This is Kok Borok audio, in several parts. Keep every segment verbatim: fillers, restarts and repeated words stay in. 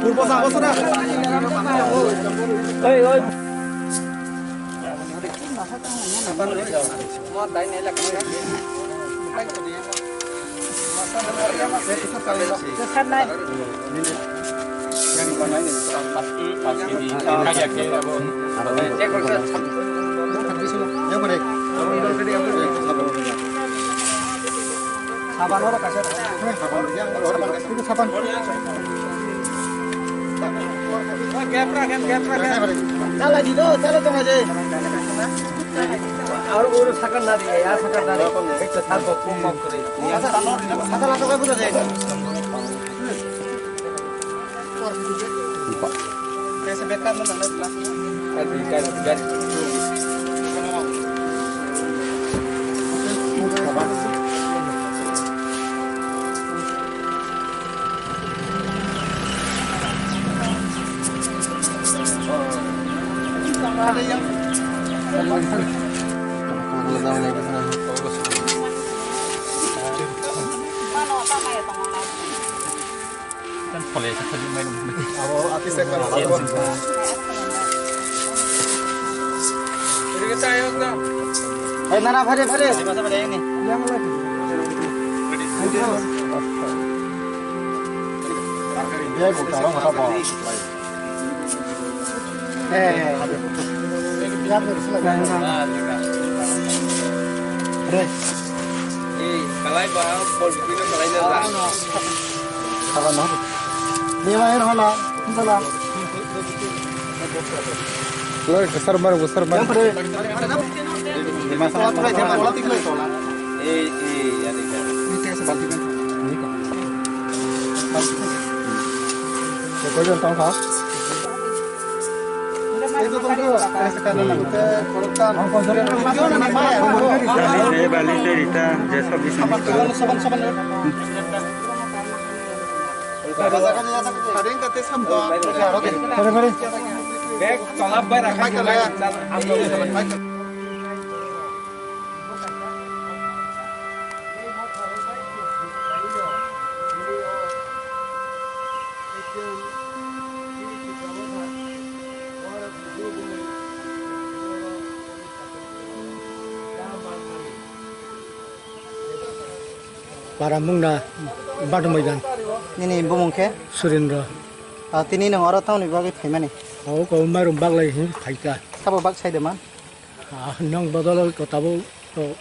Purbo sa, bosora. Oi, oi. Saban oro kaisa. Saban. Chala di do, chala tong aje. Aro oro sakar na di, ya sakar na di. Ekta sar bo kom kom kore. Sata la to kai buja je. Hey, nana, phare, phare. Hey. Hey, kalai ba, bol bikino kalai na ba. Salah no. Ni ma er hola, salah. Lo, besar mar, besar mar. Ni ma salah. Ei, ei, ya dikha. Ni koi jon tong kha? Bali, bali, rita, je sob bising. Para mungna Badumaidan. Nini bumung khe? Surendra. Ah, tini nwng oro tamoni bagwi phaimani? Abo kok mairum baglai hin phaikha. Sabo bak sai de man? Ah, nwng bodol ko tabo to,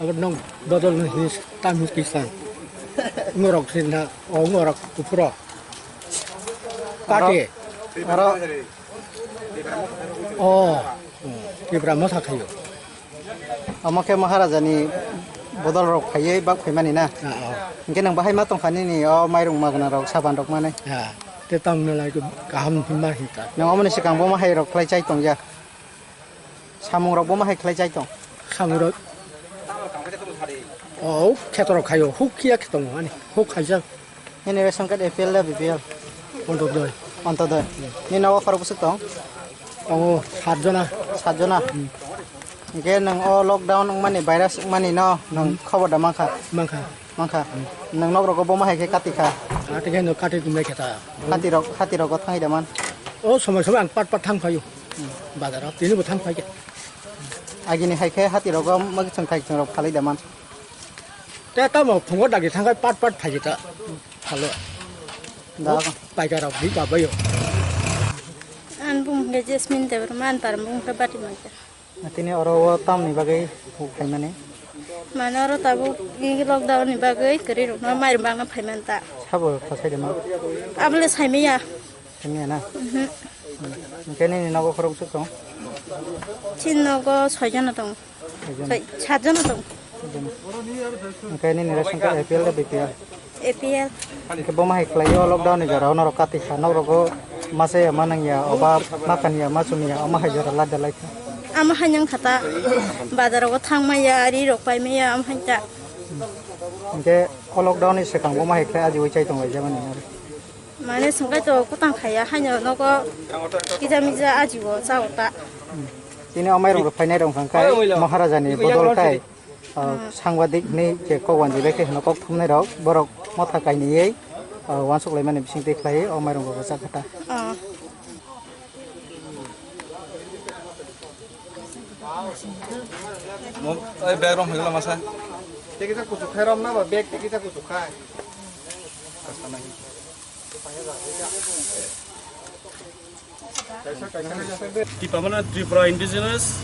abo nwng bodol no hin tam hin kisan. Ngorok sin na, o ngorok kuphuro. Kati. Aro. O, Tipra motha khayo. Omo khe Maharajani bodol rok phaiwi bak phaimani na? Ah, ah. Hinkhe nwng bahai ma tongkha nini o mairung magna rok, saban rok mane? Ah, te tongna lai kaham hima hinta. Nwng omoni swkang bo ma hai rok khlai chai tongya? Samung rok bo ma hai khlai chai tong? Samung rok. O, kheto rok khayo, huk khiya khe tongo ani, huk khaijak. Nini ration card A P L da B P L? Ontodoi. Ontodoi. Nini nogo khorok bwswk tong? Tongo sat jona. Sat jona? Hmm. Hinkhe nwng o lockdown wngmani, virus wngmani no nwng khobor da mankha? Mankha. Mankha? Hmm. Nwng nok rogo bo ma hai khe kati kha? Kati khe no kati tumlai khe ta. Hati rok, hati rogo thangwi da man? O somoi somoi ang pat pat thang phaio. Hmm. Bazar o tini bo thang phai khe. Agini hai khe hati rogo mwkhwtwng thaitwng rok phalwi da man? Te tamo phungo dagi thangkhai pat pat phaikhe ta phalo. Da. Paikar rok di kabayo. An bung ke Jasmine Debbarma, an par bung ke Bati Maja. Tini oro o tamni bagwi huk khaimani? Mane oro tabuk i lockdown ni bagwi kwrwi rokno mairum bagna phaiman ta. Sabo khasai de ma? Abole saimaya. Tini na? Mhm. Hinkhe nini nogo khorok bwswk tong? Chini nogo soi jona tong. Soi jona? Soi, sat jona tong. Sat jona. Hinkhe nini ration card A P L da B P L? A P L. Hinkhe bo ma hai khlai o lockdown ni jora o norok kati kha, norok o ma chaya ma nangya, oba ma kanya ma chumya, omo hai jora lai da lai kha. Amo hai nang kha ta, bazar o thang maya, ri rok pai maya, amo hai ta. Hinkhe o lockdown ni swkang bo ma hai khlai ajiui chai tong lai jabani. Mane swngkai to kotang khaya haino nogo kija mija ajibo chao ta. Hmm. Tini o mairung rok phainai rok hwnkha khe Maharaja ni bodol tai, ah, sangbadik ni je kok wanjwi bai khe hino kok thumnai rok borok motha kainwi, ah, uansuk laimani bising twi khlaiwi o mairung rok rwchap kha ta. Mo-, oi, bag rong hwngla masa. Tei kisa kuchuk khai rom na ba, bag tei kisa kuchuk khai. Tipra mane Tripura Indigenous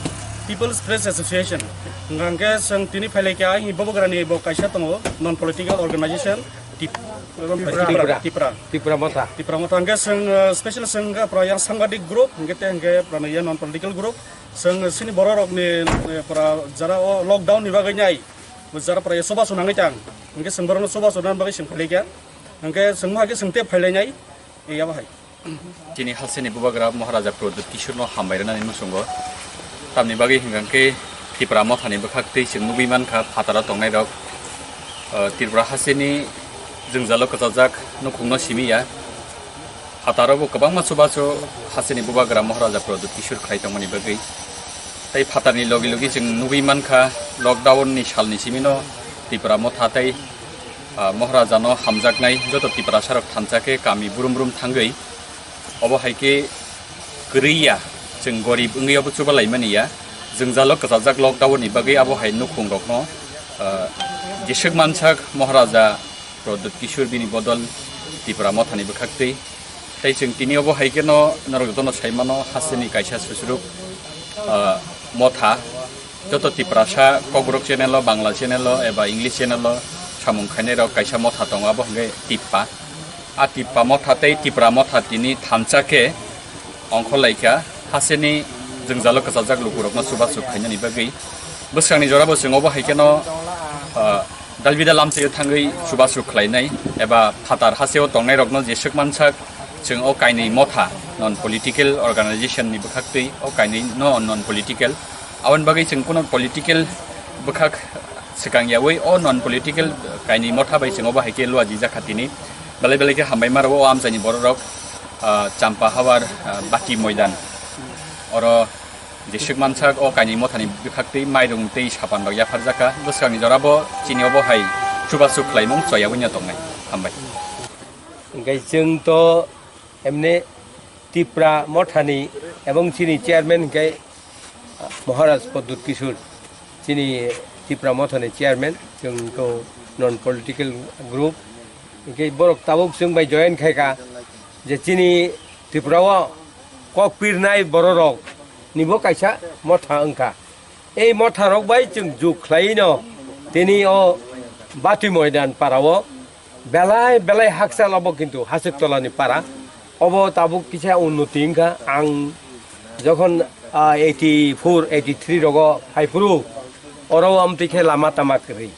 People's Press Association. Hwnkha hwnkhe chwng tini phailai kha, ai Bobogra ni bo kaisa tongo, non political organization, Tip-, Tipra. Tipra. Tipra Motha. Tipra Motha hwnkhe chwng, uh, special chwng hwnkhe pura yang sangbadik group, hwnkhe tei hwnkhe pura yang non political group. Chwng chini borok rok ni, eh, pura jara o lockdown ni bagwi nai, jara pura ya choba chunangwi tang. Hwnkhe chwng borok no choba chunani bagwi chwng phailai kha. Hwnkhe chwng ma hwnkhe chwng tei phailai nai, eh, ya bahai. Chini hasteni bubagra Maharaja Pradyut Kishorno hambai rwnani muchungo. Tamni bagwi hwnkha khe Tipra Mothani bwkhak twi chwng nugwi mankha phataro tongnairok, uh, Tripura hasteni jwngjalo kwchajak nukhungno simi ya. Phataro bo kwbangma chubachu hasteni bubagra Maharaja Pradyut Kishor khlai tongmani bagwi. Tei phatarni logi logi chwng nugwi mankha, lockdown ni salni simino Tipra Motha tei, ah, Maharaja no hamjaknai joto Tiprasa rok thansa khe kami brum brum thangwi, obo hai khe kwrwi ya, chwng gorib wngwi obo chuba laimani ya, jwngjalo kwchajak lockdown ni bagwi abo hai nukhung rokno, ah, jeswk mansak Maharaja Pradyut Kishore bini bodol Tipra Mothani bwkhak twi. Tei chwng tini obo hai kheno norok jotono sai mano, hasteni kaisa susuruk, ah, motha. Joto Tiprasa Kokborok channel o, Bangla channel o eba English channel o samung khainai rok kaisa motha tongo, abo hwnkhe Tippa. A Tippa motha tei Tipra motha tini thansa khe ongkhorlaikha, hasteni jwngjalo kwchajak lukurokno chubachu khainani bagwi. Bwskangni jorabo chwng obo hai kheno, ah, dalbida lamchaio thangwi chubachu khlainai eba phatar hasteo tongnairokno jeswk mansak chwng o kainwi motha non political organization ni bwkhaktwi o kainwi no non political. Aboni bagwi chwng kuno political bwkhak swkang yaui o non political kainwi motha bai chwng obo hai khe luajijak kha tini. Belai belai khe hambai ma rwo o amchaini borok rok, ah, Champa Hawar, ah, Bati Moidan. Oro jeswk mansak o kainwi mothani bwkhaktwi mairung tei sapan rok yapharjak kha. Bwskangni jorabo chini obo hai chubachu khlaimung choyagwi no tongnai. Hambai. Hwnkhe chwng to emne Tipra mothani ebong chini chairman hwnkhe Maharaj Pradyut Kishore, chini Tipra mothani chairman, chwng to non political group. Hwnkhe borok tabuk chwng bai join khai kha je chini Tripura o kok pirnai bororok nibo kaisa motha wngkha. Ei motha rok bai chwng juk khlai no tini o Batwi Moidan para o belai belai hakchal obo kintu Hasik Tola ni para. Obo tabuk kisa unnoti wngkha. Ang jokhon, ah, eighty four, eighty three rogo phaiphuru oro amtwi khe lama tama kwrwi.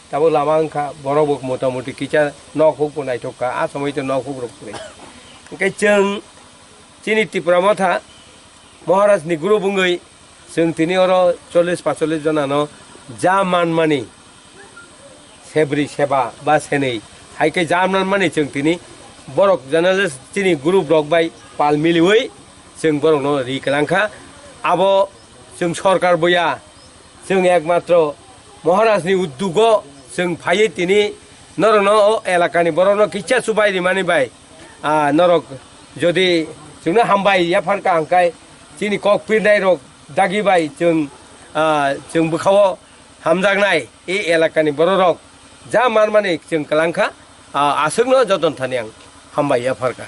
Tabuk lama wngkha, borok bo motamoti kisa nok huk bo naithok kha, a somoi to nok huk rok kwrwi. Hwnkhe chwng chini Tipra motha Maharaj ni group wngwi chwng tini oro chollish panchollish jona no ja manmani sebri seba ba senwi hai khe ja manmani chwng tini borok journalist chini group rok bai pal miliwi chwng borok no ri kwlang kha. Abo chwng sorkar boya, chwng ekmatro Maharaj ni uddugo chwng phaiwi tini norokno o elakani borokno kisa chubai rimani bai, ah, norok jodi chwngno hambai yapharkha hwnkhe chini kok pirnai rok dagi bai chwng, ah, chwng bwkhao hamjaknai e elakani bororok ja manmani chwng kwlangkha, ah, aswkno joton thani ang hambai yapharkha.